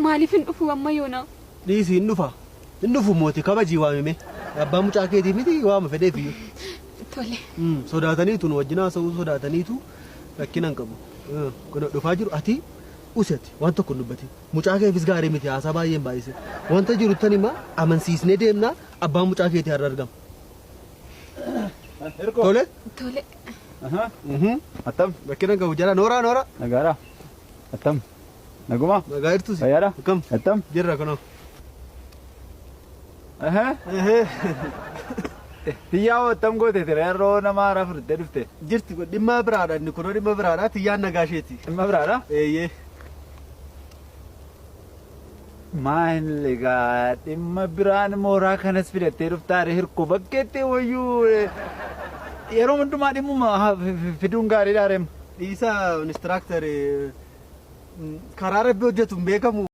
Maaliif hin dhufu amma yoona? Dhiisi hin dhufa. Hin dhufu mooti kabajii waamime. Abbaa mucaa keetii miti waama fedheef iyyuu. Tole. Sodaataniitu nu wajjin haasa'uu sodaataniitu rakkina hin qabu. Kun dhufaa jiru ati usi ati waan tokko hin dubbatin. Mucaa keefis gaarii miti haasaa baay'ee hin baay'isin. Wanta jiru tan himaa amansiisnee deemnaa abbaan mucaa keetii har'a argama. Hirkoo. Tole. Tole. Attam. Rakkina hin qabu jala nooraa nooraa. Nagaadha. Attam. Naguma. Nagaa jirtus. Fayyaadha. Akkam. Attam. Jirra kunoo. Tiyyaa hoo attam goote ture yeroo nama haaraa fudhattee dhufte. Jirti kun dhimma biraadha inni kunoo dhimma biraadha tiyyaan nagaa isheeti. Dhimma biraadha? Eeyyee. Maal egaa dhimma biraan mooraa kanas fidattee dhuftaare hirko bakkeetti wayyuu yeroo hundumaa dhimmuma fiduun gaariidha reem. Dhiisa instructor karaa rabbi hojjetu hin beekamu.